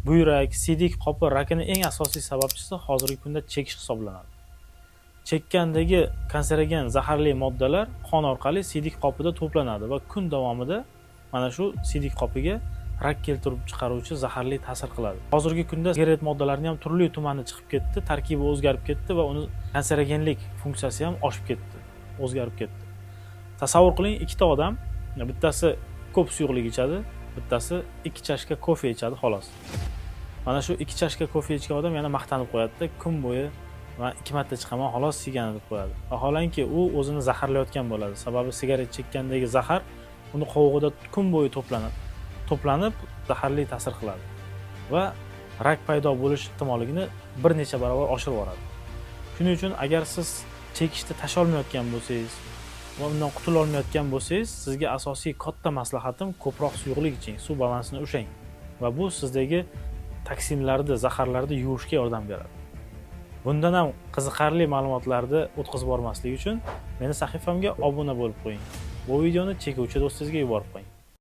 Buyrak, siydik qopi rakini eng asosiy sababchisi hozirgi kunda chekish hisoblanadi. Chekkandagi kanserogen, zaharli moddalar qon orqali siydik qopida to'planadi va kun davomida mana shu siydik qopiga rak keltirib chiqaruvchi zaharli ta'sir qiladi. Hozirgi kunda sigaret moddalarini ham turli tumani chiqib ketdi, tarkibi o'zgarib ketdi va uni kanserogenlik funksiyasi ham oshib ketdi, o'zgarib ketdi. Tasavvur qiling, ikkita odam, bittasi ko'p suyuqlik ichadi, bittasi 2 chashka kofe ichadi, xolos. Mana shu 2 chashka kofe ichgan odam yana maqtanib qo'yadida, kun bo'yi man 2 marta chiqaman xolos sigani deb qo'yadi. Vaholanki, u o'zini zaharlayotgan bo'ladi. Sababi sigaret chekkandagi zahar uni qovug'ida kun bo'yi to'planadi, to'planib zaharli ta'sir qiladi va rak paydo bo'lish ehtimolligini bir necha barobar oshirib yuboradi. Shuning uchun agar siz chekishni tashlolmayotgan bo'lsangiz va undan qutula olmayotgan bo'lsangiz, sizga asosiy katta maslahatim: ko'proq suyuqlik iching, suv balansini ushlang va bu sizdagi toksinlarni, zaharlarni yuvishga yordam beradi. Bundan ham qiziqarli ma'lumotlarni o'tkazib yubormaslik uchun meni sahifamga obuna bo'lib qo'ying. Bu videoni chekuvchi do'stingizga yuborib qo'ying.